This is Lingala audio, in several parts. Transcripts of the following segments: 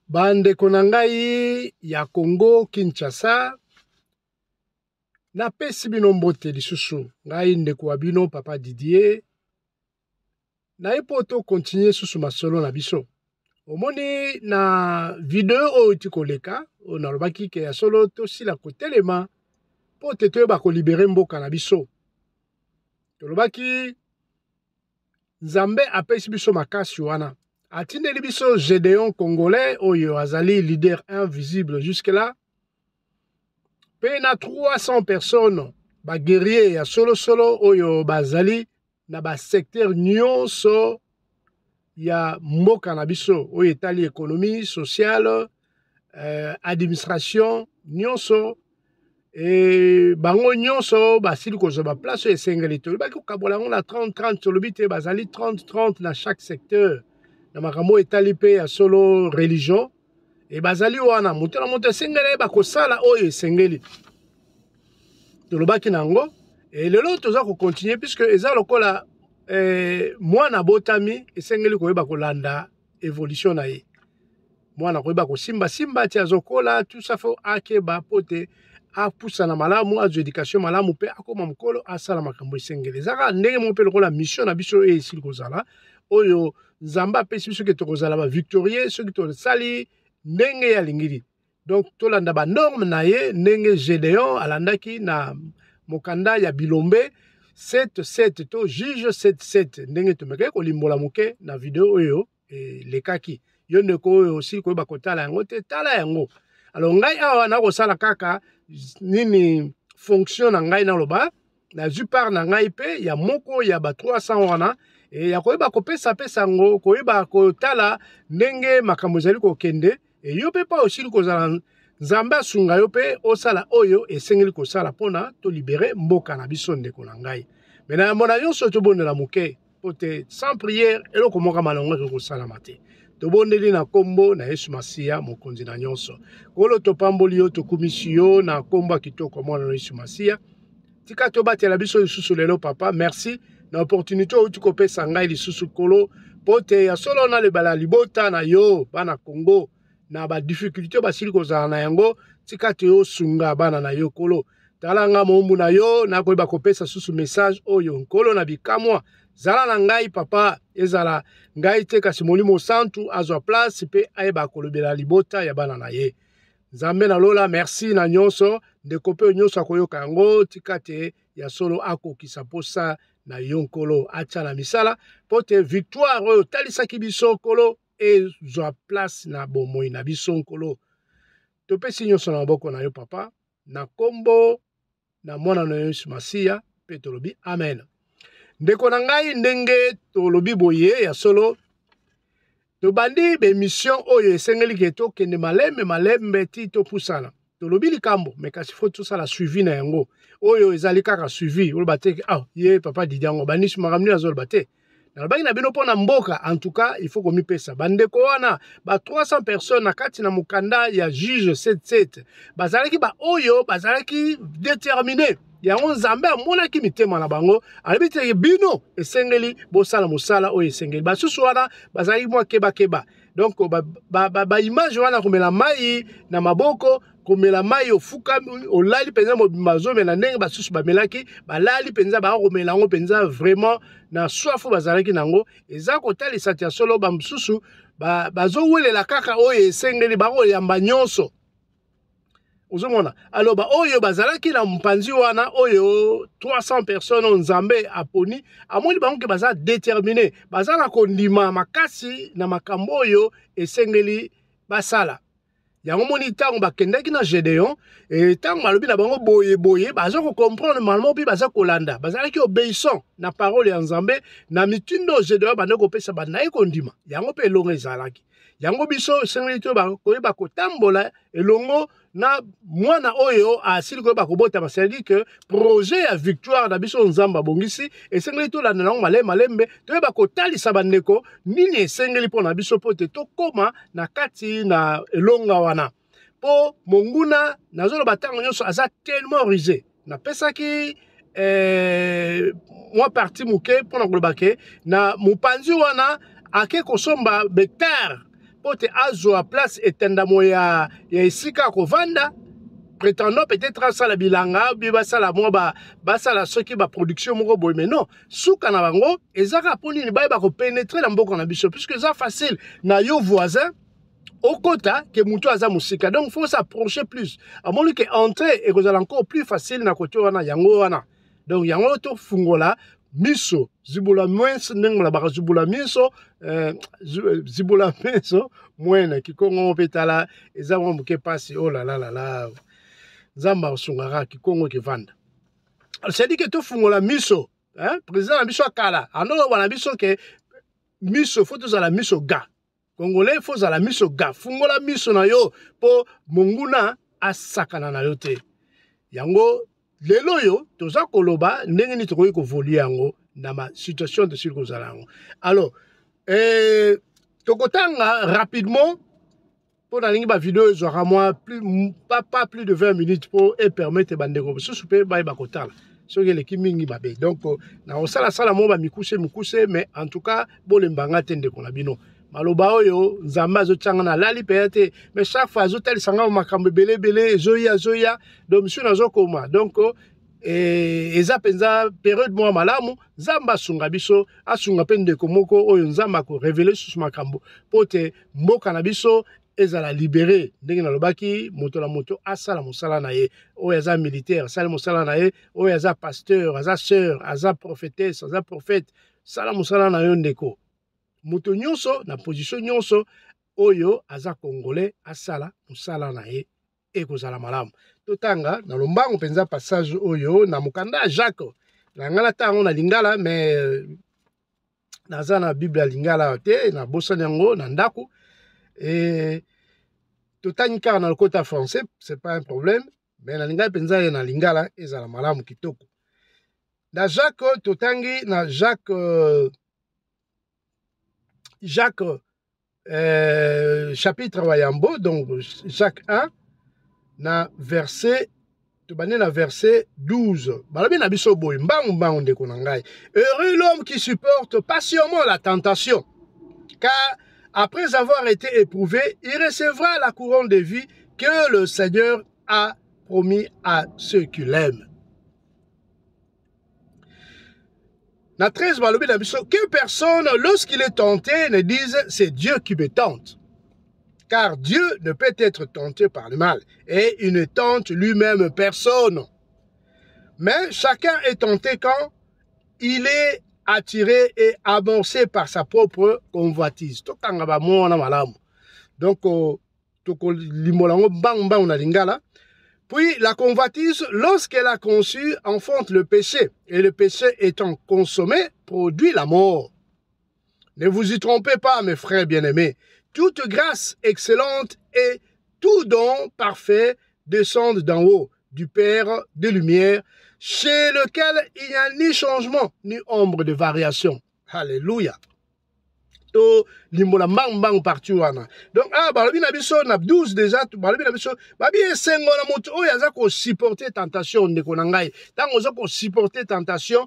Bandeko na ngai ya Congo Kinshasa, napesi bino mbote lisusu. Ngai ndeko wa bino Papa Didier, naye mpo to continuer susu masolo na biso. Omoni na video oyo euti koleka, oyo nalobaki ke ya solo tosila kotelema mpo te toyeba kolibere mboka na biso. Tolobaki Nzambe apesi biso makasi wana, atindeli biso Gedeon congolais oyo azali leader invisible jusque là, pe na 300 personnes ba guerrier ya solosolo oyo bazali na ba secteur nyonso ya mboka na biso oyo etali économie sociale, administration nyonso. E bango nyonso basili kozwa baplace oyo esengeli. Tolobaki kokabola yango na 30 30, tolobi te bazali 30 30 na chaque secteur na makambo oyo etali mpe ya solo religion. E bazali wana moto na moto esengeli ayeba kosala oyo esengeli. Tolobaki na yango e lelo toza kocontinue puisque eza lokola mwana abotami, esengeli koyeba kolanda évolution na ye. Mwana koyeba kosimbasimba ti azokola, tout ça faut akeba po te apusana malamu, azwa éducation malamu mpe akoma mokolo asala makambo esengeli. Eza kaka ndenge moko mpe lokola mission na biso oyo esili kozala, oyo Nzambe apesi biso ke tokozala ba victorieux soki tosali ndenge ye alingili. Donc tolanda ba norme na ye ndenge Gedeon alandaki na mokanda ya Bilombe 7-7 to Juge 7-7, ndenge tomekaki kolimbola moke na video oyo elekaki. Yo ndeko oyo osili koyeba kotala yango te, tala yango. Alors ngai awa nakosala kaka nini fonction na ngai, naloba nazwi part na ngai mpe ya moko ya ba 300 wana, e ya koyeba kopesa-pesa yango, koyeba kotala ndenge makambo ezali kokende. E yo mpe pa osili kozala, Nzambe asunga yo mpe osala oyo esengeli kosala mpona tolibere mboka na biso, ndeko na ngai. Me na yambo na nyonso tobondela moke, po te sans prière eloko moko malongo ekoki kosalama te. Tobondeli na kombo na Yesu Masiya, mokonzi na nyonso. Nkolo, topamboli yo, tokumisi yo na kombo ya kitoko mwana na Yesu Masiya. Tika tobatela biso lisusu lelo papa. Merci na opportunité outi kopesa ngai lisusu Nkolo, po te ya solo nalebala libota na yo bana Congo na ba difficulté basili kozala na yango. Tika te osunga bana na yo Nkolo. Tala nga mombu na yo, nakoyeba kopesa susu message oyo Nkolo na bikamwa. Zala na ngai papa, ezala ngai te kasi Molimo Santu azwa place pe ayeba kolobela libota ya bana na ye. Nzambe na lola, merci na nyonso. Ndeko pe nyonso akoyoka yango, tika te ya solo akokisa posa na yo Nkolo, atia na misala po te victoire oyo otalisaki biso Nkolo ezwa place na bomoi na biso Nkolo. Topesi nyonso na maboko na yo papa, na kombo na mwana na Yesu Masiya, pe tolobi amen. Ndeko na ngai, ndenge tolobi boye ya solo tobandi bemission oyo esengeli ke tokende malembe malembe ti topusana. Tolobi likambo me kasi faut tosala suivi na yango. Oyo ezali kaka suivi, oloba te ah ye papa Didier yango bandisi makambo nini azoloba te. Nalobaki na bino mpona mboka, en tout cas il faut komipesa. Bandeko wana ba 300 personnes na kati na mokanda ya juge 77 bazalaki ba oyo bazalaki déterminé. Yango Nzambe amonaki mitema na bango, alobi te bino esengeli bosala mosala oyo esengeli. Basusu wana bazalaki mwa kebakeba. Donc ba image wana komela mai na maboko, komela mai ofukami, olali mpenza mobimba azomela ndenge basusu bamelaki, balali mpenza bakomela yango mpenza vraiment na soif bazalaki nango. Eza kotalisa ti ya solo bamosusu bazowelela kaka oyo esengeli, bakoyamba nyonso. Ozomona alors ba oyo bazalaki na mpanzi wana oyo 300 personnes oyo Nzambe aponi, amoni bango ke baza déterminé, baza na kondima makasi na makambo oyo esengeli basala. Yango moni ntango bakendaki na Gedeon, e ntango balobi na bango boye boye, baza kocomprendre malamu mpe baza kolanda, bazalaki obéissant na parole ya Nzambe na mitindo oyo Gedeon abandaki kopesa, bandaki kondima yango mpe elonga ezalaki. Yango biso esengeli toyeba koyeba kotambola elongo na mwana oyo asili koyeba kobotama, c'est-à-dire que projet ya victoire na biso Nzambe abongisi, esengeli tolanda yango malembe malembe, toyeba kotalisa bandeko nini esengeli mpo na biso mpo te tokóma na kati na elonga wana. Mpo monguna nazoloba ntango nyonso aza tellement rusé. Napesaki mwa parti moke mpona koloba ke na mopanzi wana ake kosomba hectare. mpo te azwa place etandamo ya, ya esika ya kovanda, prétendant peut-être asala bilanga bi basala mwa ba, basala soki baproduction moko boye. Mais non, suka na bango eza kaka mpo nini? Bayeba kopénétrer na mboka na biso, puisque eza facile na yo voisin okota ke moto aza mosika. Donc faut s'approcher plus. Amoni ke entrée ekozala encore plus facile na kote wana. Yango wana, donc yango tofungola miso, zibula miso, ndenge balobaka zibula miso, zibula miso mwene kikongo mpe. Tala, eza mwa moke mpasi. Oh la la la la, Nzambe asungaka kikongo kevanda. C'est-à-dire ke tofungola miso, hein? Président na biso akala andoloba na biso ke miso, faut tozala miso ga. Congolais, faut ozala miso ga, fungola miso na yo mpo monguna asakana na yo te. Yango lelo oyo toza koloba ndenge nini tokoki koévoluer yango na ma situation tosili kozala yango. Alors tokotanga rapidement mpo nalingi bavideo ezwaka mwa plus, pas plus de 20 minutes mpo epermettre bandeko mosusu mpe bayeba kotala. Soki eleki mingi, mabe. Donc nakosalasala mwa bamikuse mikuse, mais en tout cas bolembanga te, ndeko na bino. Maloba oyo Nzambe azotianga, nalali mpenza te, mais chaque fois azotalisa nga makambo ebele ebele ezoya, ezoya. Donc misu nazokoma. Donc eza mpenza période moko malamu. Nzambe asunga biso, asunga mpe ndeko moko oyo Nzambe akorévéler susu makambo mpo te mboka na biso ezala libéré. Ndenge nalobaki, moto na moto asala mosala na ye. Oyo aza militaire asali mosala na ye, oyo aza pasteur, aza sœur, aza prophétesse, aza prophète, sala mosala na yo, ndeko. Moto nyonso na position nyonso oyo aza Congolais asala mosala na ye, ekozala malamu. Totanga na lombango mpenza passage oyo na mokanda ya Jacques. Na ngai nata yango na lingala, mais naza na Bible ya lingala te, nabosani yango na ndako. E totangi kaka na lokota français, c'est pas un problème, mais nalingai mpenza ye na lingala, ezala malamu, kitoko. Na Jacques, totangi na Jacques, Jacques chapitre wa yambo, donc Jacques 1 na verset, tobandi na verset 12. Balobi na biso boye, mbangu mbangu, ndeko na ngai: "Heureux l'homme qui supporte patiemment la tentation, car après avoir été éprouvé, il recevra la couronne de vie que le Seigneur a promis à ceux qui l'aiment." Na 13, balobi na biso: "Que personne, lorsqu'il est tenté, ne dise: c'est Dieu qui me tente. Car Dieu ne peut être tenté par le mal, et il ne tente lui-même personne. Mais chacun est tenté quand il est attiré et amorcé par sa propre convoitise." Tokanga bamots wana malamu. Donc tokolimbola yango mbangu mbangu na lingala. "Puis la convoitise, lorsqu'elle a conçu, enfante le péché. Et le péché étant consommé, produit la mort. Ne vous y trompez pas, mes frères bien-aimés. Toute grâce excellente et tout don parfait descendent d'en haut, du Père de lumière, chez lequel il n'y a ni changement, ni ombre de variation." Alléluia. To limbola mbangu mbangu partie wana. Donc ah, balobi na biso na 12 déjà, balobi na biso babi: esengo na moto oyo aza kosupporter tentation. Ndeko na ngai, ntango oza kosupporter tentation,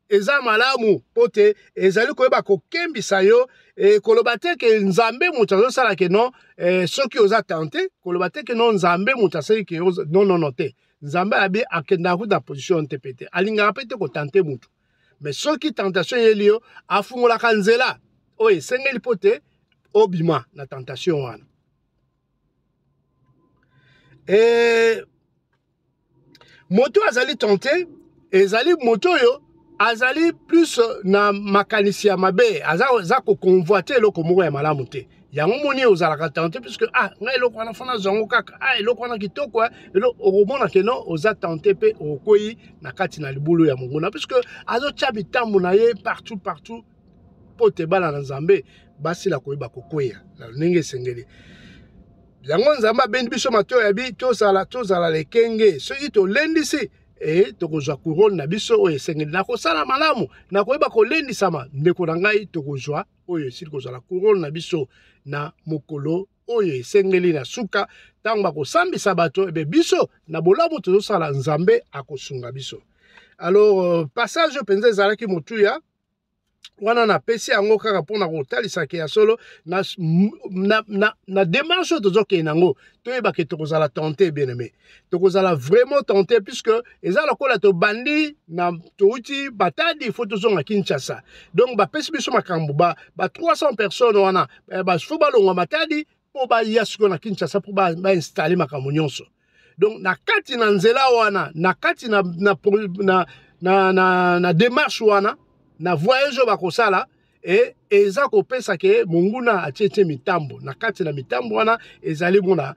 eza malamu mpo te ezali koyeba kokembisa yo. Koloba te ke Nzambe moto azosala ke non. Soki oza tenté, koloba te ke non, Nzambe moto asali ke. Non, non, non te. Nzambe abi akendaka kuta position te, pe te alingaka mpe te kotenter mutu. Mais soki tentation eyeli yo, afungolaka nzela oyo esengeli mpo te obima na tentation wana. Moto azali tenté ezali moto oyo azali plus na makanisi ya mabe, aza koconvoiter eloko moko ya malamu te. Yango moni ozalaka tenté, puisque ah, ngai eloko wana fana nazwa yango kaka, ah, eloko wana kitoko. Okomona ke non, oza tenté mpe okokwei na kati na libulu ya monguna, puisque azotia mitambo na ye partout partout mpo te bana na Nzambe basila koyeba kokweya na ndenge esengeli. Yango Nzambe abendi biso matoyo ya bi tozala lekenge. Soki tolendisi, tokozwa couronne na biso oyo esengeli na kosala malamu, na koyeba kolendisama. Ndeko na ngai, tokozwa oyo esili kozala couronne na biso na mokolo oyo esengeli, na suka, ntango bakosambisa bato. Ebe biso na bolamu tozosala, Nzambe akosunga biso. Alors passage oyo mpenza ezalaki motuya. Wana napesi yango kaka mpona kotalisa ke ya solo na, na, na, na démarche oyo tozokende yango, toyeba ke tokozala tente, bien aimé, tokozala vraiment tente, puisque eza lokola tobandi na touti Matadi, faut tozonga Kinshasa. Donc bapesi biso makambo ba 300 personnes wana, eh, faut balongwa Matadi mpo baya sikoyo na Kinshasa mpo bainstalle ba makambo nyonso. Donc na kati na nzela wana, na kati na démarche wana, na voyage oyo bakosala, e eza kopesa ke monguna atie mitambo. Na kati na mitambo wana ezali mona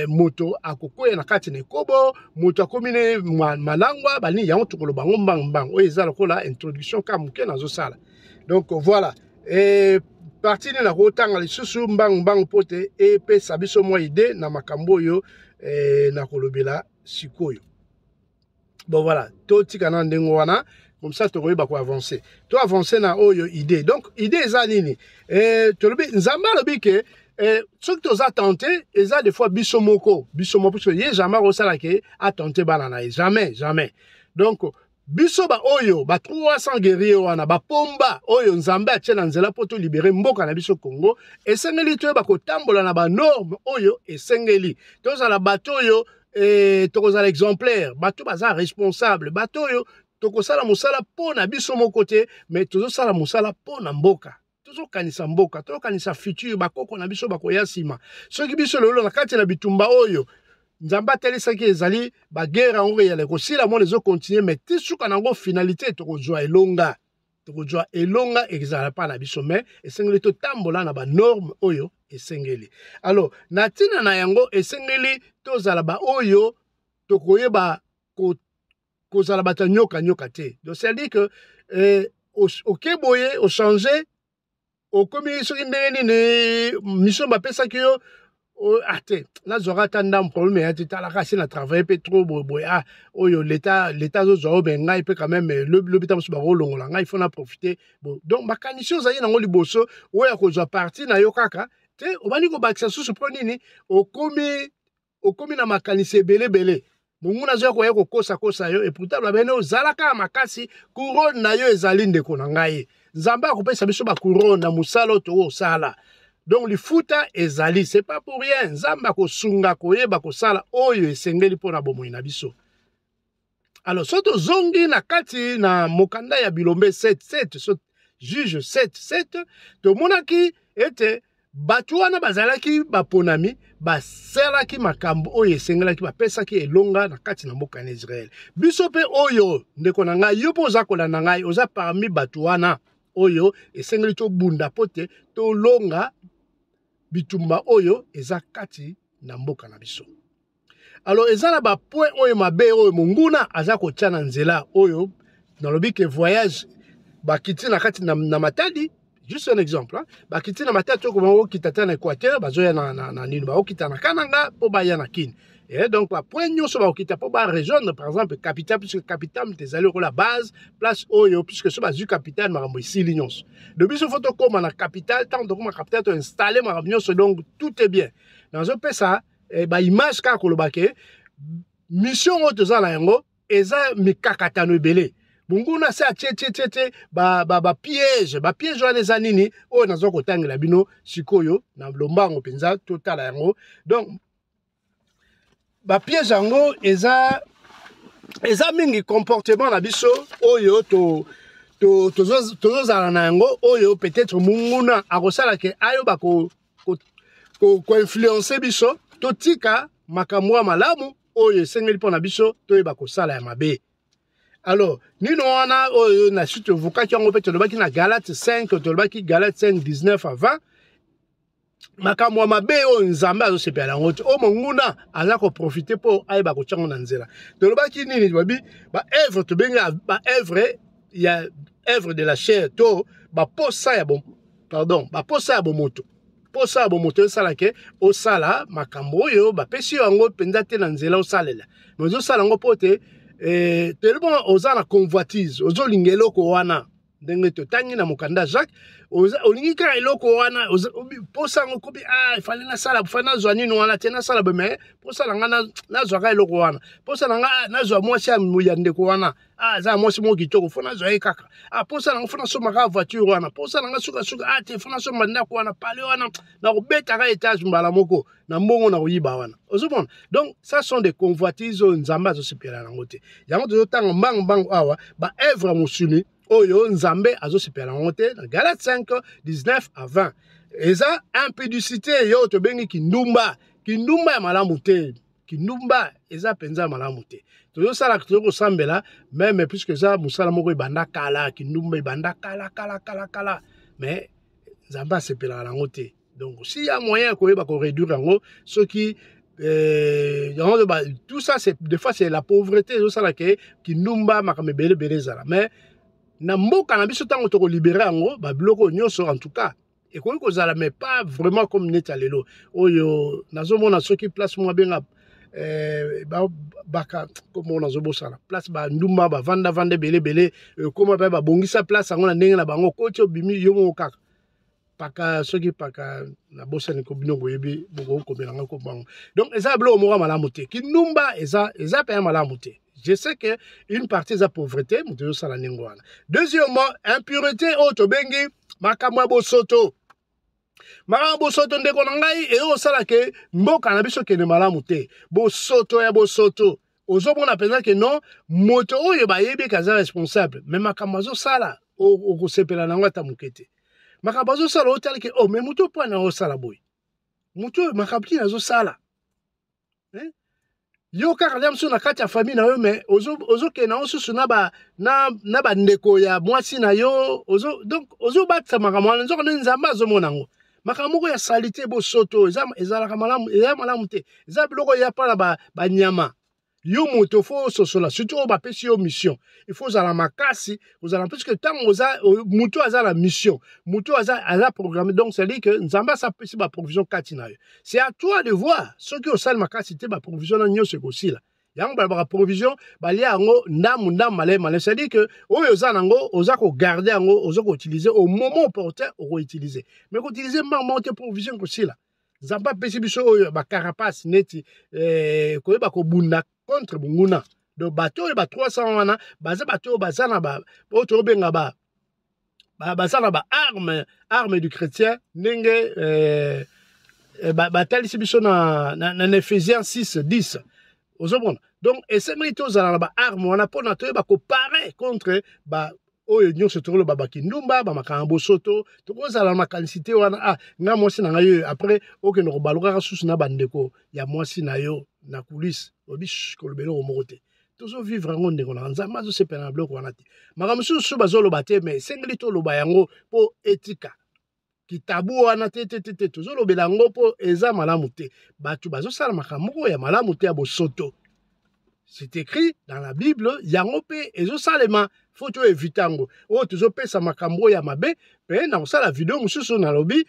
moto akokwea na kati na ekobo, moto akomi ne malangwa banini. Yango tokoloba yango mbangu mbangu. Oyo eza lokola introduction ka moke nazosala. Donc voilà, partie nini nakotanga lisusu mbangu mbangu mpo te epesa biso mwa idée na makambo oyo nakolobela sikoyo. Bon, voilà, totika na ndenge wana, comme ça tokoyeba koavance. Toavance na oyo idée. Donc idée eza nini? Tolobi Nzambe alobi ke soki toza tente, eza des fois biso moko, biso moko, puisque ye jamais akosala ke atente bana na ye, jamais, jamais. Donc biso baoyo ba 300 guerrier wana, bapomba oyo Nzambe atie na nzela mpo tolibere mboka na biso Congo, esengeli toyeba kotambola na banorme oyo esengeli. Tozala bato oyo tokozala exemplaire, bato baza responsable, bato oyo tokosala mosala mpo na biso moko te, mais tozosala mosala mpo na mboka. Tozokanisa mboka, tozokanisa futur, bakoko na biso bakoya nsima. Soki biso lelo na kati na bitumba oyo Nzambe atalisaki, ezali baguerre yango eyala kosila, mona ezokontinue, mais ti suka nango, finalité, tokozwa elonga, tokozwa elonga, ezala mpa na biso. Mais esengeli totambola na banorme oyo esengeli. Alors na ntina na yango, esengeli tozala baoyo tokoyeba kozala bato ya nyoka nyoka te. Donc c'est à dire que oke boye, ochange, okomi soki ndenge nini, mission bapesaki yo, ah te, nazwaka ata ndambo, problème eya te, talaka si na travaille mpe trop boye, ah oyo leta azozwa oyo, me ngai mpe quand même lobi ta mosusu bakolongola ngai, faut na profiter. Bon, donc makanisi ozali nango liboso oyo ya kozwa parti na yo kaka te, obandi kobakisa susu. Mpo nini? Okomi na makanisi ebelebele. Monguna azoya koya kokosakosa yo, et pourtant babene ozala kaka makasi, couronne na yo ezali. Ndeko na ngai, Nzambe akopesa biso bacouronne na mosala oyo tokosala. Donc lifuta ezali, c'est pas pour rien. Nzambe akosunga koyeba kosala oyo esengeli mpo na bomoi na biso. Alors so tozongi na kati na mokanda ya Bilombe 7 7, so Juge 7 7, tomonaki ete bato wana bazalaki baponami, basalaki makambo oyo esengelaki, bapesaki elonga na kati na mboka na Israele. Biso mpe oyo, ndeko na ngai, yo mpe oza kolanda ngai, oza parmi bato wana oyo esengeli tobunda mpo te tolonga bitumba oyo eza kati na mboka na biso. Alors eza na bapoint oyo mabe oyo monguna aza kotia na nzela oyo. Nalobi ke voyage, bakiti na kati na Matadi, juste un exemple, hein? Bakiti na Matadi, oyo bakokita ta na Équateur, bazoya na nini, bakokita na Kananga mpo baya na Kini. Et donc bapoint nyonso bakokita mpo barejoindre par exemple capitale, puisque capitale ezali lokola base, place oyo, puisque so bazwi capitale, makambo esili nyonso. Donc biso faut tokóma na capitale. Ntango tokóma capitale, toinstalle makambo nyonso, donc tout est bien. Nazopesa baimage kaka koloba ke mission oyo toza na yango eza mikakatano ebele. Monguna se atie tie tie tie bapiège. Bapiège wana eza nini? Oyo naza kotangela bino sikoyo na lombango mpenza, totala yango. Donc bapiège yango eza mingi comportement na biso oyo to tozozala na yango, oyo peut-être monguna akosala ke ayoba koinfluence biso totika makambo ya malamu oyo esengeli mpo na biso toyeba kosala ya mabe. Alors nino wana oyo na si tovukaki yango mpe, tolobaki na Galate 5, tolobaki Galate 5 19 à 20, makambo ya mabe oyo Nzambe azosepela yango te, oyo monguna aza koprofite mpo ayeba kotia yango na nzela. Tolobaki nini? Babi baœuvre, tobengi baœuvre ya œuvre de la chair, to baposa ya bon, pardon, baposa ya bomoto. Posa ya bomoto esala ke osala makambo oyo bapesi yo yango mpenza te na nzela osalela, mais ozosala yango mpo te tellement oza na convoitise, ozolinga eloko wana. Ndenge totangi na mokanda Jacques, olingi kaka eloko wana, mposa yango kobi, ah, efale nasala, fale nazwa nini wana te, nasala boye, mais mposa na ngai nazwaka eloko wana, mposa na ngai, ah, nazwa mwasi ya ndeko wana, ah, aza mwasi moko kitoko, fo nazwa ye kaka, ah, mposa na ngai fo nasomba kaka voiture wana, mposa na ngai sukasuka, ah, te, fo nasomba ndako wana, pale wana, nakobetaka etage mbala moko na mbongo na koyiba wana. Ozomona, donc ça sont des convoitises oyo Nzambe azosepela nango te. Yango tozotanga mbangu mbangu awa baevre ya mosuni oyo Nzambe azosepela yango te na Galate 5 19 à 20. Eza impudicité yo tobengi kindumba, kindumba ya malamu te, kindumba eza mpenza malamu te. Tozosala, tozokosambela meme, puisque eza mosala moko ebanda kala, kindumba ebanda kala kala kala kala, mais Nzambe asepelaka nango te. Donc s'il y a moyen koyeba koréduire yango, soki yango, tout ça, c'est des fois c'est la pauvreté ezosala ke kindumba, makambo ebele ebele ezala. Mais na mboka na biso, ntango tokolibere yango, babiloko nyonso en tout cas ekoki kozala, mais pas vraiment comme neti ya lelo oyo nazomona. Soki place moko abenga baka komoko, nazobosana place, bandumba bavandavanda ebele ebele, ekoma mpe babongisa place yango na ndenge na bango, koti obimi yo moko kaka paka, soki paka, nabosani ko, bino boyebi, bokokomela ngai kombango. Donc eza biloko moko ya malamu te, kindumba eza mpe ya malamu te. Je sais que une partie eza pauvreté, moto ezosala ndenge wana. Deuxièmement, impureté oyo tobengi makambo ya bosoto. Makambo ya bosoto, ndeko na ngai, ezosala ke mboka na biso kende malamu te. Bosoto ya bosoto, ozomona mpenza ke non, moto oyo bayebi ke aza responsable, mais makambo azosala, okosepela nango ata moke te. Makambo azosala, otali ke oh, mais moto mpo ana osala boye, moto oyo makambo nini azosala, eh? Yo kaka lia mosusu na kati ya famille na yo, mais ozokende nango susu na bandeko ya mwasi na yo, donc ozobatisa makambo wana, nzoka nde Nzambe azomona yango. Makambo moko ya saleté, bosoto, ezalaka malamu, eza malamu te. Eza biloko eya mpa na banyama. Yo moto fo ososola, surtout oyo bapesi yo mission, il faut ozala makasi, ozala, puisque ntango oza moto aza na mission, moto aza programme, donc c'est à dire que Nzambe asapesi baprovision kati na yo. C'est à toi de voir. Soki osali makasi te, baprovision na nyonso ekosila. Yango balobaka provision balia yango ndambu ndambu, maleme maleme. C'est à dire que oyo oza nango, oza kogarde yango, oza koutilize au moment opportun, okoutilize, mais koutilize mbango moko te, provision ekosila. Nzambe apesi biso oyo bacarapace neti koyeba kobunda contre bonguna. Donc bato oyo ba 300 wana baza bato oyo baza na ba oyo tobenga ba baza na ba arme du chrétien, ndenge batalisi biso na Ephésiens 6 10. Ozomona, donc esengeli tozala na baarme wana mpona toyeba koparer contre ba oyo nyonso tokoloba, bakindumba, bamakambo bosoto. Tokozala na makanisi te wana, ah, nga mwasi na ngai oyo, après okende kobalukaka susu na bandeko ya mwasi na yo na coulisse, obi koloba eloko moko te. Tozovivre yango, ndeko na Nzambe azosepela na biloko wana te. Makambo mosusu bazoloba te, mais esengeli toloba yango mpo etika kitabu wana te te te te. Tozolobela yango mpo eza malamu te. Bato bazosala makambo moko ya malamu te, ya bosoto, c'est écrit dans la Bible, yango mpe ezosalema, faut toevite yango. Oyo tozopesa makambo oyo ya mabe mpe na kosala video mosusu, nalobi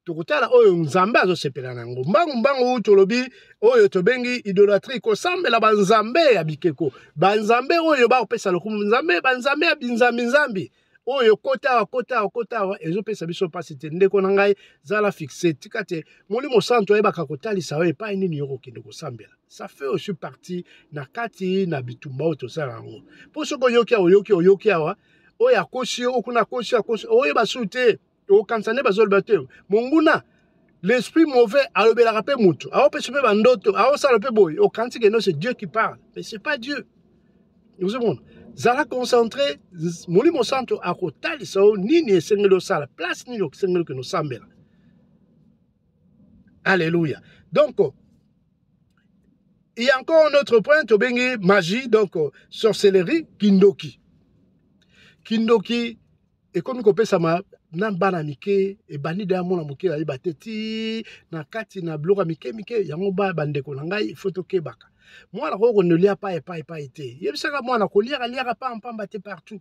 tokotala oyo Nzambe azosepela na yango. Mbangu mbangu, tolobi oyo tobengi idolâtrie, kosambela banzambe ya bikeko, banzambe oyo bakopesa lokumu nzambe, banzambe ya binzambi-nzambi oyo kota awa, kota awa, kota awa, ezopesa biso mpasi te. Ndeko na ngai, zala fixe, tika te Molimo Santo ayebaka kotalisa oyo epai nini yo kokende kosambela. Ça fait aussi partie na kati na bitumba oyo tosala yango, mpo soki oyoki awa, oyoki, oyoki awa, oyo akosi yo, okuna akosi, akosi, oyeba su te, okanisa nde bazoloba te. Monguna, l'esprit mauvais, alobelaka mpe motu, aopesa mpe bandoto, aosala mpe boye, okanisi ke non, c'est Dieu qui parle, mais c'est pas Dieu. Ozomona, zala concentré, Molimo Santo akotalisa yo nini esengeli osala, place nini osengeli okende osambela. Alléluia. Donc il y a encore un autre point, tobengi magie, donc sorcellerie, kindoki. Kindoki ekomi kopesama na bana mike, ebandi deya mwana moke ayeba te, ti na kati na biloko ya mike mike. Yango ba bandeko na ngai, ifo tokebaka. Mwana koki konolia pai epai epai te. Yebisaka mwana koliaka liaka pampamba te partout.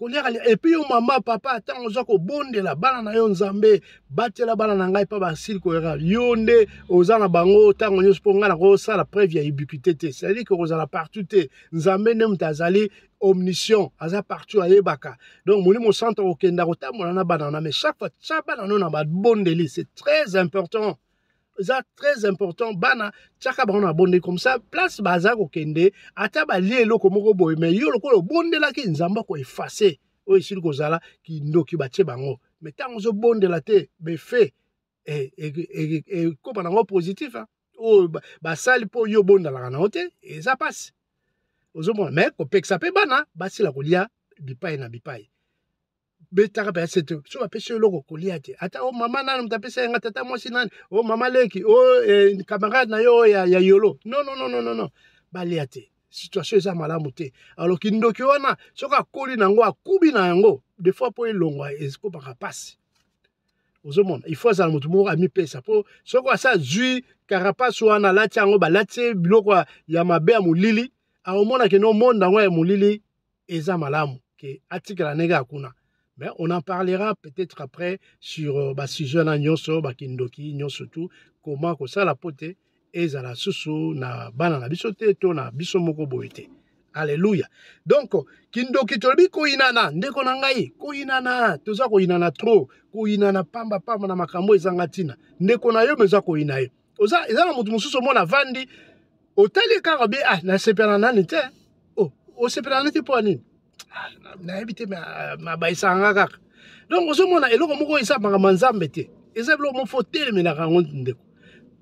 Koliaka et puis yo mama papa, ntango oza kobondela bana na yo, Nzambe batela bana na ngai mpa basili koyaka, yo nde oza na bango ntango nyonso, mpo ngai nakosala preuve ya ubiquité te, c'est-à-dire ke kozala partout te. Nzambe nde moto azali omniscient, aza partout, ayebaka. Donc Molimo Santo akokenda kotambola na bana na, mais chaque fois tia bana no na babondeli, c'est très important, eza très important. Bana, tiaka bango na bondeli, comme ça place baza kokende, ata balie eloko moko boye, mais yo lokola obondelaki, Nzambe akoeffacer oyo esili kozala kindoki batie bango. Mais ntango ozobondela te, befe ekóma nango positif oyo basali mpo yo obondelaka nango te, eza mpasi. Ozomona, mais kopekisa mpe bana basila kolia bipai na bipai, betaka mpe ase te. So bapesi yo eloko, kolia te. Ata o mama nani moto apesa yanga, tata mwasi nani, o mama leki, o camarade na yo ya yolo, non, non, non, non, non, balia te. Situation eza malamu te. Alors kindoki wana, soki akoli nango, akubi na yango, des fois mpo elongwa ekopaka mpasi. Ozomona, il faut azala motu moko amipesa, mpo soki asa azwi carapace wana, alati yango, balati ye biloko ya mabe ya molili, akomona ke no monde yango ya molili eza malamu ke atikala ndenge ya kuna. Mais on en parlera peut-être après sur basujet na nyonso, bakindoki nyonso, tout comment kosala po te ezala susu na bana na biso te to na biso moko boye te. Alleluya. Donc kindoki, tolobi koyinana. Ndeko na ngai, koyinana, toza koyinana trop, koyinana pamba pamba na makambo ezanga ntina. Ndeko na yo, me eza koyina ye. Oza eza na moto mosusu, omona avandi, otali kaka bi, ah, nasepela nani te. Oh, osepela nani te mpo ya nini? Ah, nayebi te, mabayisaka nga kaka. Donc ozomona eloko moko eza makambo ya Nzambe te, eza biloko moko faut telemelaka yango. Ndeko,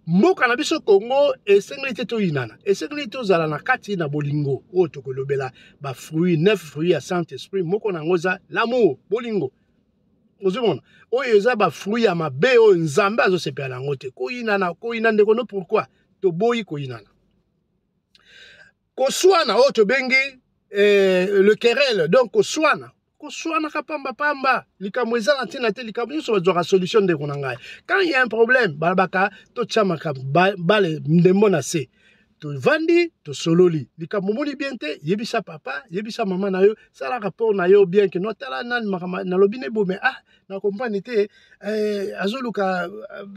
mboka na biso Kongo esengeli te toyinana, esengeli tozala na kati na bolingo. Oyo tokolobela bafruit, neuf fruit ya Saint Esprit, moko na yango eza l'amour, bolingo. Ozomona, oyo eza bafruit ya mabe oyo Nzambe azosepela na yango te, koyinana, koyina ndeko no. Pourquoi toboyi koyinana, koswana oyo tobengi le querelle? Donc koswana, koswanaka pambapamba, likambo eza na ntina te. Likambo nyonso bazwaka solution. Ndeko na ngai, quand il y a un problème, balobaka totya makambo bale ndembo na se, tovandi, tosololi likambo. Omoni bien te, yebisa papa, yebisa mama na yo, sala rapport na yo bien ke no, tala nani, makambo nalobi ne bome, ah, nakomprendre te, azoluka,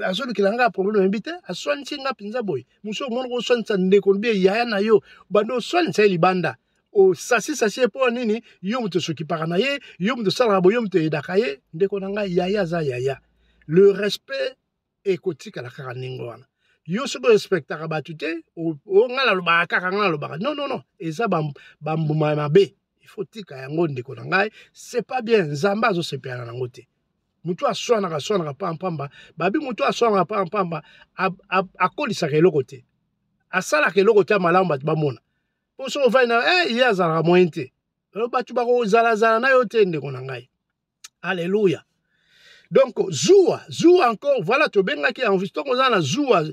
azolukela nga problème, yebi te, aswanisi nga mpenza boye. Mosu omona koswanisa ndeko bie yaya na yo, bando oswanisa ye libanda, osasisasi ye mpo nini? Yo moto osokipaka na ye, yo moto osalaka boye, yo moto oyedaka ye. Ndeko na ngai, yaya aza yaya, le respect ekotikala kaka ndenge wana. Yo soki orespectaka bato te, o ngai nalobaka kaka, ngai nalobaka, non, non, non, eza bambuma ya mabe, il faut tika yango. Ndeko na ngai, c'est pas bien, Nzambe azosepela nango te. Motu aswanaka aswanaka pampamba, babi motu aswanaka pampamba akolisaka eloko te, asalaka eloko te ya malamu bato bamona. Mpo soki ovandi na ye, azalaka moyen te, bato bakozalazala na yo te, ndeko na ngai. Alleluya. Donc zuwa, zuwa encore, voilà, tobengaki envie. Ntongo oza na zuwa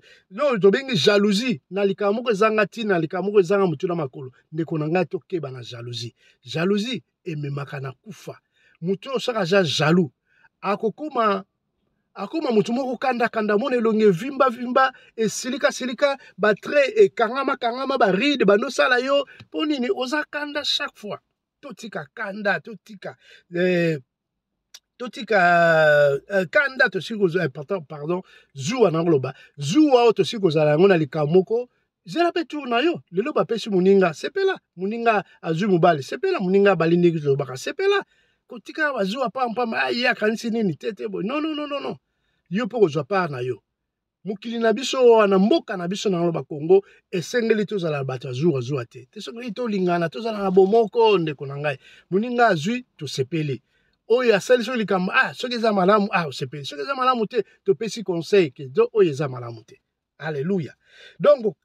oyo tobengi jalousie na likambo moko ezanga ntina, likambo moko ezanga motu na makolo, ndeko na ngai, tokeba na jalousie. Jalousie ememaka na kufa. Motu oyo soki aza jaloux, akokoma, akoma motu moko kandakanda, mona elongi evimbavimba, esilikasilika, batrait ekangama-kangama, baride bandosala yo. Mpo nini oza kanda chaque fois? Totika kanda, totika totika kanda. Tosili kozwa, pardon, pardon, zuwa. Na koloba zuwa oyo, tosili kozala yango na likambo moko, zela mpe tour na yo. Lelo bapesi moninga, sepela. Moninga azwi mobali, sepela. Moninga abali, ndenge tolobaka, sepela. Kotika bazuwa pampamba, ye akanisi nini te te boye, non, non, non, non, non. Yo mpo kozwa part na yo. Mokili na biso wana, mboka na biso na loba Kongo, esengeli tozala bato ya zuwa zuwa te te. Soki tolingana, tozala na bomoko. Ndeko na ngai, moninga azwi, tosepeli. Oyo asali soki likambo, ah, soki eza malamu, ah, osepeli. Soki eza malamu te, topesi conseil ke do oyo eza malamu te. Alleluya. Donc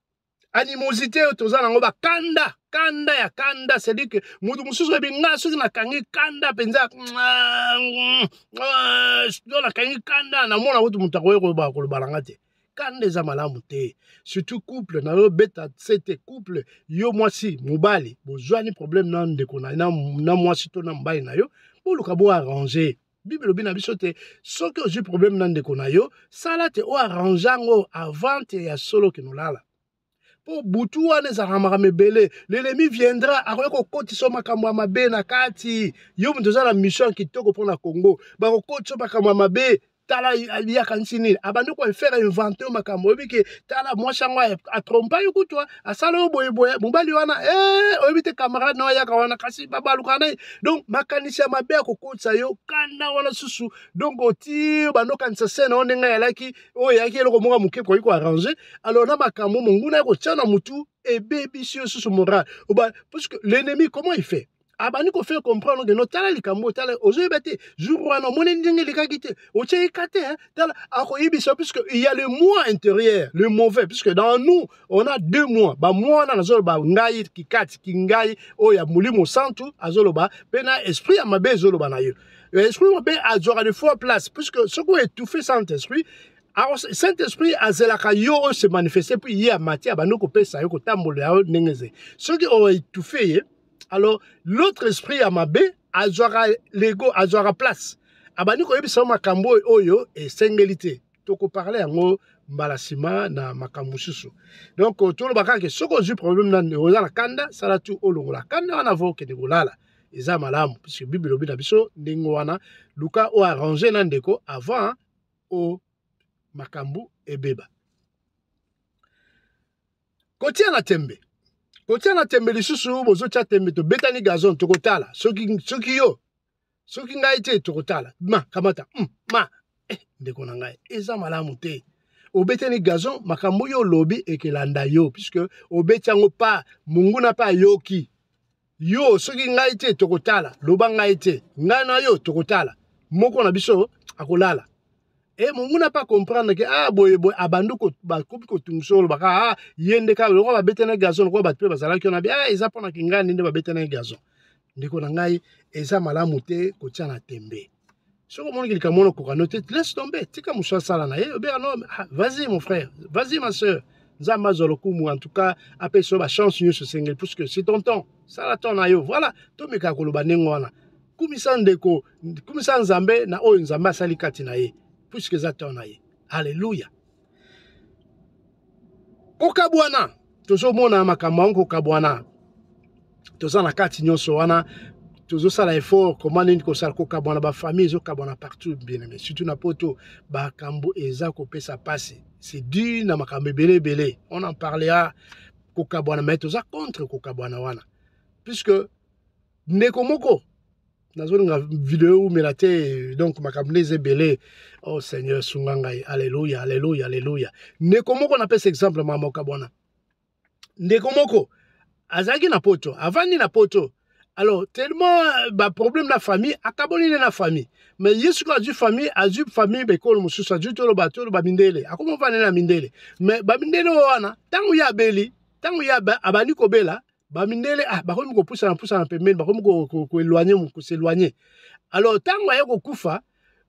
animosité oyo toza nango, bakanda, kanda ya kanda, c'est-à-dire que moto mosusu oyebi nga, soki nakangi kanda mpenza, so nakangi kanda, namona kutu moto akoki koloba na nga te. Kanda eza malamu te, surtout couple na yo. Beta se te couple, yo mwasi, mobali, bozwani problème na ndeko na mwasi to na mobali na yo, boluka boarrange. Bible elobi na biso te, soki ozwi problème na ndeko na yo, sala te oarrange yango avant te ya solo kende olala. Mpo butu wana ezalaka makambo ebele. L'ennemi viendra, akoki kokotisa makambo ya mabe na kati. Yo moto oza na mission ya kitoko mpo na Congo, bakokotisa makambo ya mabe. Tala ye akanisi nini, abandi kofaire invente makambo. Oyebi ke tala mwasi yango atrompa yo, kutu asala yo boyeboye, mobali wana eh, oyebi te camarade na ayaka wana, kasi babalukaka na ye. Donc makanisi ya mabe akokotisa yo kanda wana susu. Donc oti bando okanisa se na yo ndenge ayalaki, oyo eyaki eloko moko moke koki koarrange. Alors na makambo monguna ya kotia na mutu ebebisi yo susu moral, parce que l'ennemi, comment il fait? Abandi kofaire comprendre ke no, tala likambo, tala, ozoyeba te jour wana omoni ndenge elekaki te, otie eka te, tala akoyebisa, puisque il y a le moi intérieur, le mauvais, puisque dans nous on a deux moi. Bamoi wana nazoloba ngai kikati kingai oyo ya Molimo Santu azoloba, mpe na esprit ya mabe ezoloba na yo. Esprit mabe azwaka de fois place, puisque soki oétouffe Saint Esprit, Saint Esprit azelaka yo oyo se manifeste, mpo ye amati, abandi kopesa yo kotambola yo ndenge ezali. Soki oétouffe ye, alors l'autre esprit ya mabe azwaka lego, azwaka place, abandi koyebisa yo makambo oyo oyo esengeli te. Tokoparle yango mbala nsima na makambo mosusu. Donc toloba kaka ke soki ozwi problème na oza na kanda, sala tu olongola kanda wana vo okende kolala, eza malamu, puisque Bible elobi na biso ndenge wana. Luka oarrange na ndeko avant o makambo ebeba. Kotia na tembe, kotia na tembe lisusu, bozotia tembe, tobetani gazon, tokotala soki, soki yo, soki ngai te, tokotala ma kamata ma eh, ndeko na ngai, eza malamu te. Obetani gazon, makambo oyo olobi ekelanda yo, puisque obeti yango pa monguna mpe ayoki yo. Soki ngai te, tokotala, loba ngai te, ngai na yo tokotala, moko na biso akolala. E monguna mpe acomprendre ke ah, boye boye, abandi bakomi kotungisa, olobaka ah, ye nde kaka lokola babetana gazon, lokola bato mpe bazalaki wana bi ah, eza mpona kingani nde babetana gazon. Ndeko na ngai, eza malamu te kotia na tembe. Soki omoniki likambo wana okoka no te, laisse tomber, tika mosu asala na ye. Obeka no, ah, vas-y mon frère, vas-y ma soeur, Nzambe azwa lokumu. En tout cas apesa yo bachance nyonso esengeli, puisque c'est ton temps, sala temps na yo. Voilà, tomekaka koloba ndenge wana. Kumisa ndeko, kumisa Nzambe na oyo Nzambe asali kati na ye, puisque eza temps na ye. Alleluya. Kokabwana, tozomona makambo yango, kokabwana, toza na kati nyonso wana, tozosala effort koma nini kosala. Kokabwana, bafamille ezokabwana partout, bien aimé, surtout na Poto. Makambo eza kopesa mpasi, c'est dû na makambo ebele ebele, on en parlera. Kokabwana, mais toza contre kokabwana wana, puisque ndeko moko, nazolinga video eumela te, donc makambo nde eza ebele. Oh Seigneur, sunga ngai. Alleluya, alleluya, alleluya. Ndeko moko, napesa exemple mama okabwana. Ndeko moko azalaki na Poto, avandi na Poto. Alors tellement baproblème na famille, akaboli nde na famille. Mais ye sikoyo azwi famille, azwi famille bekolo mosusu, azwi, toloba mindele, akomi ovanda na mindele. Mais bamindele oyo wana, ntango ye abeli, ntango ye abandi kobela, bamindele ah, bakomi kopusana pusana pembeni, bakomi koéloigne, kos'éloigne. Alors ntango aye kokufa,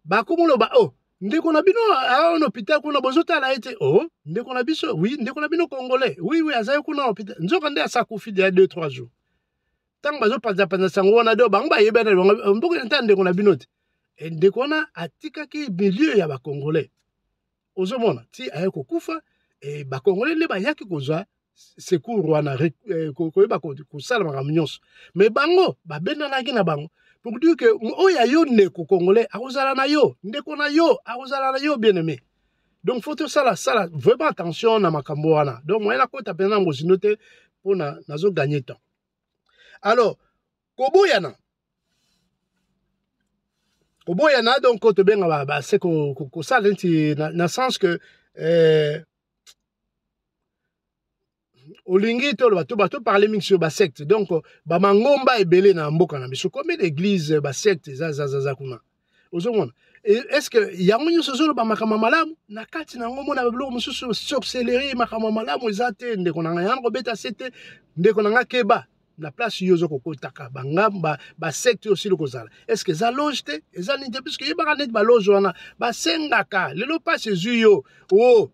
bakomi loba: "Oh, ndeko na bino awa na hôpital kuna, bozotala ye te? Oh, ndeko na biso, oui, ndeko na bino congolais, oui, azali kuna na hôpital." Nzoka nde asa akufi deya 2 3 jours. Ntango bazopanzapanza sango wana, do bango bayebana bango mboka nta ndeko na bino te. E ndeko wana atikaki milieu ya bacongolais, ozomona, ti aye kokufa. E bacongolais nde bayaki kozwa secours wana, koyeba kosala makambo nyonso. Mais bango babendanaki na bango, pour dire que oyo ya yo ndeko congolais akozala na yo, ndeko na yo akozala na yo, bien aimé. Donc faut tosala sala vraiment attention na makambo wana. Donc moyen nakota mpenza na mozindo te, mpona nazoganye temps. Alors koboyana, koboyana, donc tobenga base kosala neti na sens que olingi toloba to bato parle mingi sur basecte. Donc bamangomba ebele na mboka na biso, combien d'église, basecte eza zazaza kuna, ozomona? Est ce que yango nyonso ezoloba makambo malamu? Na kati na yango omona babiloko mosusu, sorcellerie, makambo malamu eza te. Ndeko na ngai, yana kobeta se te. Ndeko na ngai, keba na place yo oza kokotaka bangamba basecte oyo osili kozala. Est ce que eza loge te, eza nini te? Puisque yebaka neti baloge wana basengaka lelo mpasi ezwi yo o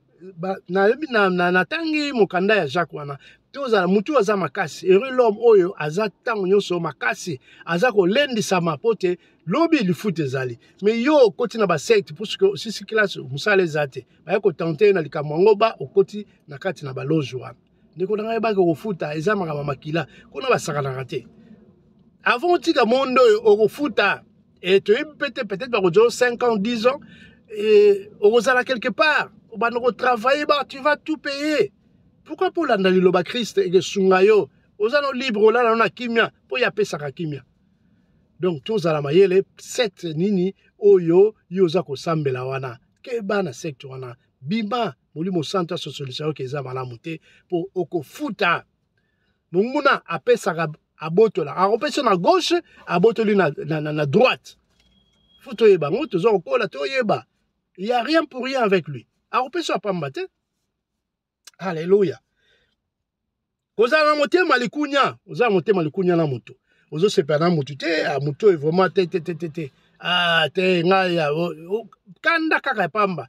nayebi natangi mokanda ya Jacques wana. Tozala mutu aza makasi, heureux l'homme oyo aza ntango nyonso makasi, aza kolendisama, mpo te lobi lifuta ezali. Mais yo okoti na basecte puisque osisi classe, mosala eza te, baye kotente yo na likambo yango, ba okoti na kati na baloge wana. Ndeko na ngai, bake kofuta eza makambo ya makila, kuna basakanaka te. Avant otika monde oyo, okofuta. E toyebi mpe te, peut-être bakozwa 5 ans, 10 ans, e okozala quelque part, obanda kotravailler, ba tu vas tout payer. Pourquoi? Mpo olanda liloba Christ ekesunga yo, oza no libre, olala no na kimia, mpo ye apesaka kimia. Donc tozala mayele. Secte nini oyo yo oza kosambela wana? Keba na secte wana, bima. Molimo Santo asosolisa yo ke eza malamu te, mpo okofuta. Monguna apesaka, abotola, akopesa na gauche, abotoli na droite. Faut toyeba yango, toza kokola, toyeba, il y a rien pour rien avec lui. Akopesa pamba te. Alléluia. Kozala na motema likunya, ozala motema likunya na moto, ozosepela na motu te, ah, motu oyo vraiment te, te, te, te, te, ah, te, ngai kanda kaka pamba,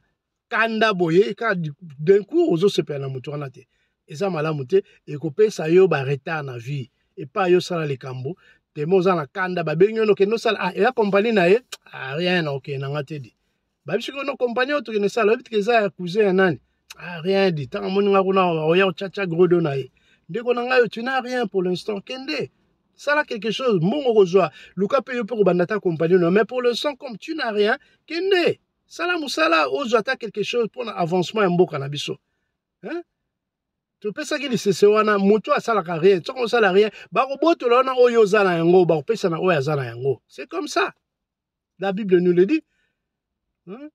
kanda boye kaka, d'un coup ozosepela na motu wana te. Eza malamu te, ekopesa yo baretard na vie. Epai yo osala likambo temo, oza na kanda, babengi yo, nokende osala, ah, eya kompani na ye, ah, rien, okende nanga te. Di bayebi soki ono kompani oyo tokende sala, oyebi tike eza ya cousin ya nani, ah, rien. Di ntango amoni nga kuna, oya otyatia grodo na ye. Ndeko na ngai, tu n'as rien pour l'instant, kende sala quelque chose, mbongo kozwa, luka mpe yo mpe kobanda ta kompani no. Mais pour l'instant, comme tu n'as rien, kende sala mosala, ozwa ata quelque chose mpona avancement ya mboka na biso, hein? Topesaki lisese wana, moto asalaka rien, soki osala rien, bakobotola wana oyo oza na yango, bakopesa na oyo aza na yango. C'est comme ça, la Bible nous le dit, hein?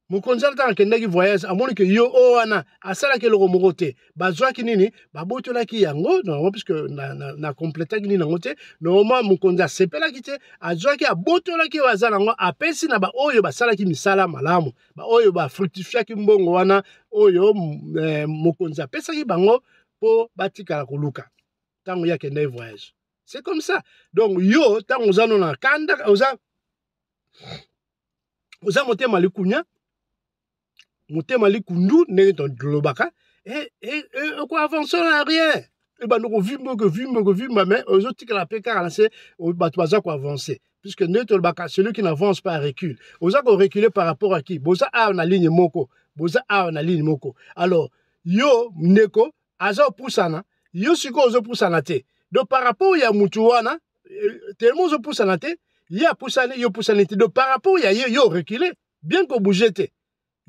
Mokonzi wana, ntango akendaki voyage, amoni ke yo oyo wana asalaki eloko moko te, bazwaki nini, babotolaki yango normalement, puisque na complétaki nini yango te. Normalement mokonzi asepelaki te, azwaki, abotolaki oyo aza nango, apesi na baoyo basalaki misala malamu, baoyo bafructifiaki mbongo wana oyo mokonzi apesaki bango mpo batikala koluka ntango ye akendaki voyage. C'est comme ça. Donc yo, ntango oza no na kanda, oza motema likunya, motema likundu, ndenge tolobaka, okoavance na rien. Ebanda kovimba, kovimba, kovimba, mais ozotikala mpe kaka na se. Bato baza koavance, puisque ndenge tolobaka, celui qui n'avance pas recule. Oza korecule par rapport à qui? Boza awa na ligne moko, boza awa na ligne moko. Alors yo, ndeko aza opusana, yo sikoyo ozopusana te. Donc par rapport ya mutu wana, tellement ozopusana te, ye apusani, yo opusani te. Donc par rapport ya ye, yo recule, bien kobouge te.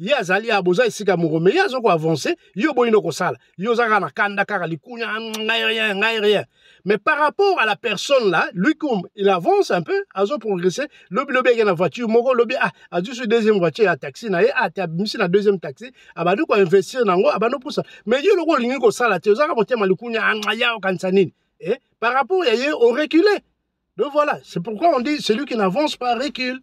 Ye azali ya boza esika moko, mais ye aza koavance, yo oboyi no kosala. Yo oza kaka na kanda, kaka likunya, ngai rien, ngai rien. Mais par rapport à la personne là, lui, comme il avance un peu, azo progresser, lobi lobi ake na voiture moko, lobi, ah, azwi sur deuxième voiture ya taxi na ye, ah, te, abimisi na deuxième taxi, abandi koinvestir nango, abandi kopusa. Mais yo, loko olingi kosala te, ozaka motema likunya, ya okanisa nini, eh? Par rapport ya ye, orecule. Donc voilà, c'est pourquoi on dit: celui qui n'avance pas recule.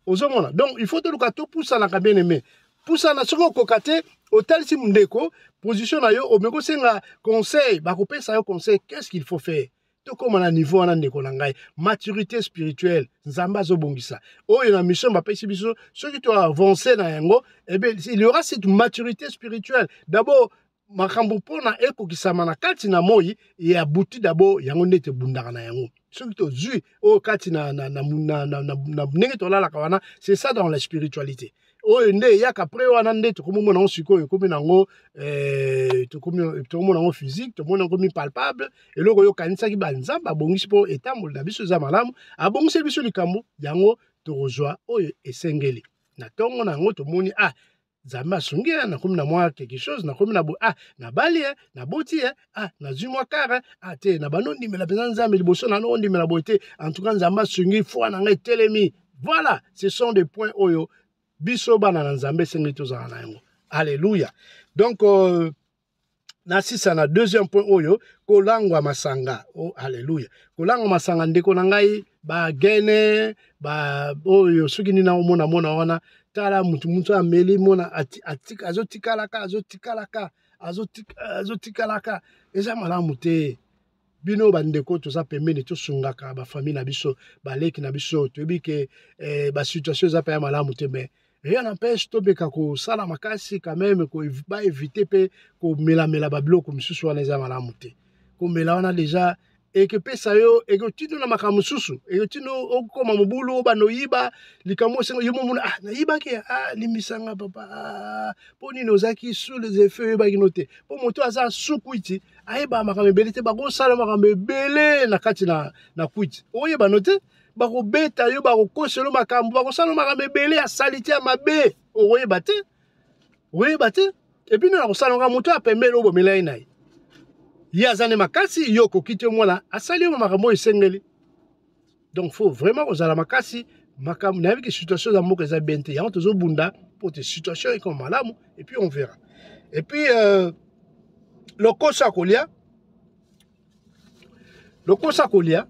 Ozomona? Donc il faut toluka topusanaka, bien aimé, pusana. Soki okoka te, otalisi ndeko position na yo, omeki osenga conseil, bakopesa yo conseil, qu'est-ce qu'il faut faire. Tokóma na niveau wana, ndeko na ngai, maturité spirituelle. Nzambe azobongisa oyo na mission bapesi biso. Soki toavance na yango, eh bien, il y aura cette maturité spirituelle d'abord. Makambo mpona ekokisama na kati na moi ya buti d'abord, yango nde tebundaka na yango. Soki tozwi oyo kati na ndenge tolalaka wana, c'est ça dans la spiritualité. Oyo nde eyaka après wana, nde tokomomona yango sikoyo, ekomi nango tokomona yango physique, tomoni yango mi palpable. Eloko oyo okanisaki, banzambe abongisi mpo etamboli na biso eza malamu, abongisi biso likambo yango, tokozwa oyo esengeli na ntongo na yango. Tomoni, ah, Nzambe asungi ye, nakomi na mwa quelque chose, nakomi na ah, nabali ye, naboti ye, ah, nazwi mwa kare, ah, te, na bando ondimela mpenza Nzambe liboso na no ondimela boye te. En tout cas, Nzambe asungi, foi na ngai etelemi. Voilà, ce sont des points oyo biso bana na Nzambe esengeli tozala na yango. Alléluia. Donc nasisa na deuxième point oyo, kolangwa masanga. Oh, alleluya. Kolangwa masanga, ndeko na ngai, bagene ba oyo soki nini omona mona wana, tala mutu ameli mona, azotikalaka, azotikalaka, azotikalaka, eza malamu te. Bino bandeko toza pembeni, tosungaka bafamille na biso, baleki na biso. Toyebi ke basituation eza mpe ya malamu te, mais rien n'empêche tobeka kosala makasi quand même, baevite mpe komelamela babiloko misusu wana, eza malamu te komela wana déjà. Ekepesa yo, ekotindo na makambo mosusu, ekotindo okoma mobulu, obanda oyiba likambo osenga yo momona, ah, nayibaki, ah, limbisanga papa, ah, mpo nini ozalaki sous les effets, oyebaki no te. Mpo moto aza sous kwiti ayeba makambo ebele te, bakosala makambo ebele na kati na kwiti, oyeba no te, bakobeta yo, bakokosela yo makambo, bakosala makambo ebele ya salite ya mabe, okoyeba te, oyeba te. Epuis nde nakosala nga moto ya pembeni oyo bomela ye na ye, ye aza nde makasi, yo okoki te, mwana asali yo makambo oyo esengeli. Donc faut vraiment kozala makasi. Makambo nayebi ke situation ya mboka eza bien te, yango tozobunda mpo te situation ekoma malamu, et puis on verra. Et puis lokoso ya kolia, lokoso ya kolia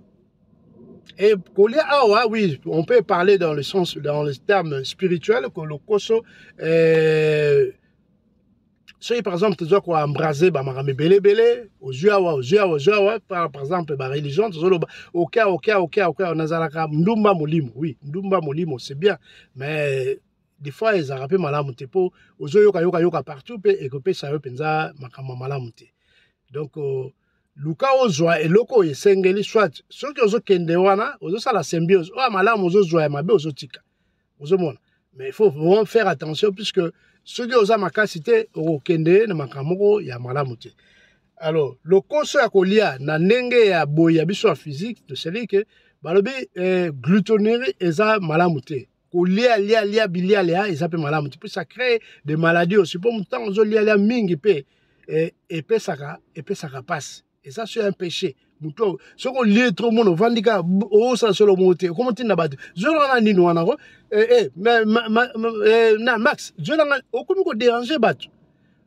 et kolia awa, oui, on peut parler dans le sens, dans le terme spirituel, que lokoso, soki par exemple toza koembrase bamakambo ebele ebele, ozwi awa, ozwi awa, ozwi awa, par exemple bareligion, tozoloba oke oke oke oke, nazalaka ndumba molimo. Oui, ndumba molimo c'est bien, mais des fois ezalaka mpe malamu te, mpo ozoyoka yoka yoka partout mpe ekopesa yo mpenza makambo malamu te. Donc luka ozwa eloko oyo esengeli, soit soki ozokende wana ozosala symbiose, oyo malamu ozozwa, ya mabe ozotika, ozomona. Mais il faut vraiment faire attention, puisque soki oza makasi te, okokende na makambo moko ya malamu te. Alors lokoso ya kolia na ndenge ya boye ya biso ya physique, toseli ke balobi glutonerie eza malamu te. Kolia lia lia bilia lia eza mpe malamu te, puis ça crée des maladies aussi, mpo ntango ozolia lia mingi mpe epesaka mpasi, eza so un péché. Moto soki olie trop, mona ovandi kaka, osala solo moko te, okoma ntina bato zwelanga na nini wana ko na max zwelanga, okomi kodéranger bato,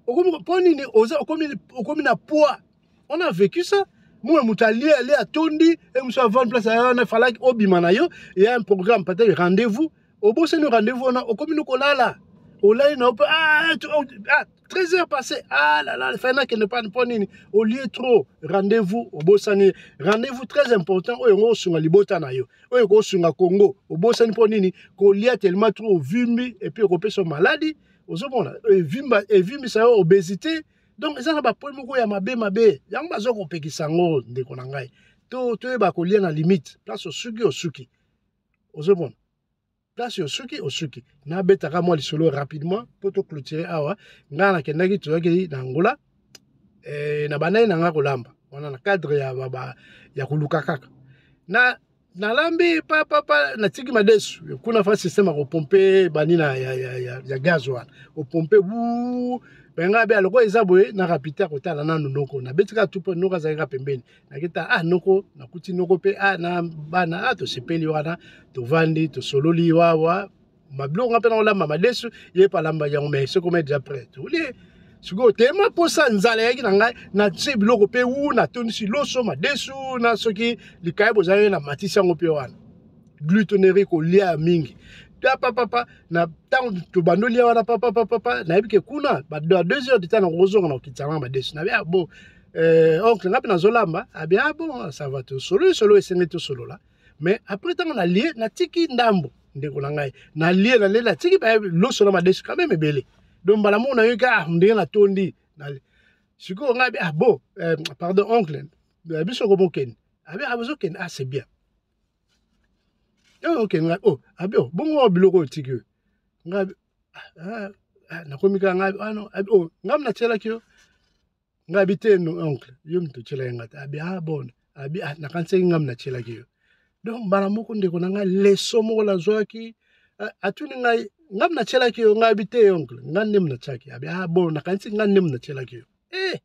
okomi mpo nini oza okomi na poids. On a vécu ça. Moi, moto alie alie atondi, e mosu avant place wana falaki obima na yo, ya un programme, peut-être rendez-vous, obosani rendez-vous wana, okomi no kolala, olali na yo mpe, ah, 13 heures passé, ah là là, fai nakende pa mpo nini olie trop, rendez-vous obosani, rendez-vous très important oyo yango osunga libota na yo, oyo ekosunga Congo, obosani mpo nini kolia tellement trop, ovimbi, et puis okopesa maladi, ozomona evimba, evimbisa yo, obésité. Donc eza na bapoint moko ya mabe mabe, yango baza kopekisa yango. Ndeko na ngai, toyeba kolia na limite, place osuki osuki, ozomona, place osuki osuki. Nabetaka mwa lisolo rapidement mpo toclôturer awa. Ngai nakendaki, tozalaki na Angola, na bandaki na ngai kolamba wana na cadre ya koluka kaka na nalambi papapa, natiki madesu kuna, fa système ya kopompe banina ya gaz wana, opompe bu benga be aloko eza boye. Na rapide kotala nanu noko, nabeti kaka tu mpo noko azalaki kaka pembeni. Nakita, ah, noko, nakuti noko mpe, ah, na bana, ah, tosepeli wana, tovandi, tosololi wawa mabiloko. Nga mpe nakolamba madesu, ye mpe alamba yango, mais soki ome déjà prêt, tolie. Sikoyo tema mposa nzala eyaki na ngai, natie biloko mpe wu, natondisi loso, madesu na soki likaya bozali, na matisi yango mpe wana. Glutonerie, kolia mingi papapapa, na ntango tobandi olia wana papapapapa, nayebi ke kuna ba 2 heures de temps nakozonga na kokitisa nanga madesu. Nabi, ah bon, oncle, nga mpe nazolamba. Abi, ah bon, ça va, tosololi solo esengeli tosolola. Mais après ntango nalie, natiki ndambo, ndeko na ngai, nalie, nalie, natiki loso na madesu quand même ebele. Donc mbala moko nayoki, ah, ndenge natondi sikoyo. Ngai abi, ah bon, pardon oncle, biso komokende. Abi, ah, bozokende, ah, c'est bien, okende. Ngai, oh, abi, oh, bongo oyo biloko oyo otiki oyo? Ngai, ah, ah, nakomi kaka ngai, ah non, abi, oh, ngai natielaki yo. Ngai abi, te no oncle, yo moto otielaki ngai te. Abi, ah bon. Abi, ah, nakanisaki ngai natielaki yo. Donc mbala moko, ndeko na ngai, leçon moko nazwaki, atuni ngai, ngai natielaki yo? Ngai abi, te oncle, ngai nde natiaki. Abi, ah bon, nakanisi ngai nde natielaki yo. Eh,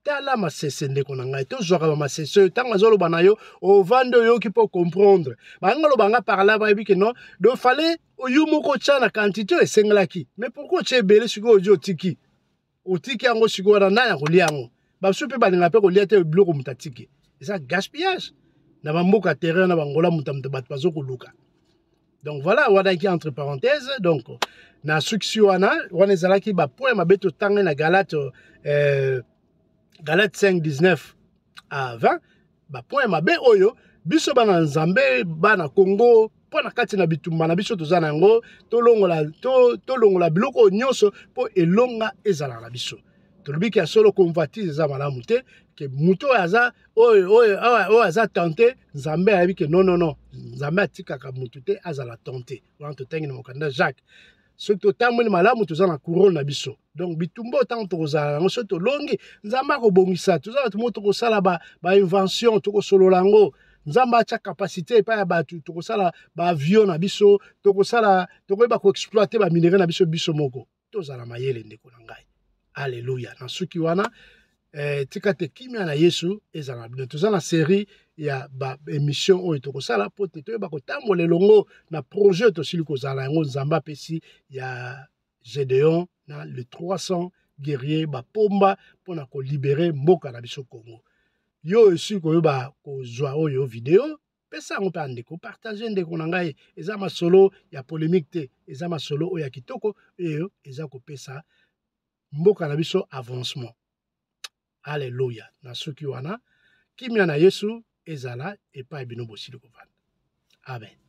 tala masese, ndeko na ngai, tozwaka bamasese oyo ntango azoloba na yo, ovandi oyoki mpo comprendre. Balingi oloba nga par là, bayebi ke non, donc fallait yo moko otya na quantité oyo esengelaki. Mais pourquoi otya ebele? Sikoyo odi otiki, otiki yango sikoyo wana, nani akolia yango? Basusu mpe balingaka mpe kolia te biloko moto atiki, eza gaspillage. Na bamboka terrain na bangola, moto moto bato bazokoluka. Donc voilà, wana entre parenthèse. Donc na sukisi wana, wana ezalaki bapoint mabe totangai na Galate, Galate 5 19 à 20, bapoint mabe oyo biso bana Nzambe, bana Congo, mpo na kati na bitumba na biso toza na yango, tolongola biloko oyo nyonso mpo elonga ezala na biso. Tolobi ke ya solo convoitise eza malamu te, ke moto oyo aza oyo oyo oyo aza tente, Nzambe ayebi ke non, non, non, Nzambe atikaka motu te azala tente. Wana totangi na mokanda Jacques. Soki totamboli malamu, toza na couronne na biso. Donc bitumba oyo ntango tokozala yango, soki tolongi, Nzambe akobongisa. Toza bato moko tokosala bainvention, ba tokosolola yango. Nzambe atya capacité epai ya bato, tokosala baavion na biso, tokosala, tokoyeba koexploite baminere na biso biso moko. Tozala mayele, ndeko na ngai. Alleluya. Na suki wana, tika te kimia na Yesu ezala na bino. Toza na série ya baémission oyo tokosala mpo te toyeba kotambola elongo na projet tosili kozala yango. Nzambe apesi ya Gédéon na le 300 guerrier bapomba mpona kolibere mboka na biso Congo. Yo esi koyeba kozwa oyo video, pesa yango mpe ndeko, partage, ndeko na ngai. Eza masolo ya polémique te, eza masolo oyo ya kitoko, oyo eza kopesa mboka na biso avancement. Alleluya. Na suki wana, kimia na Yesu ezala epai bino bosili kovanda. Amen.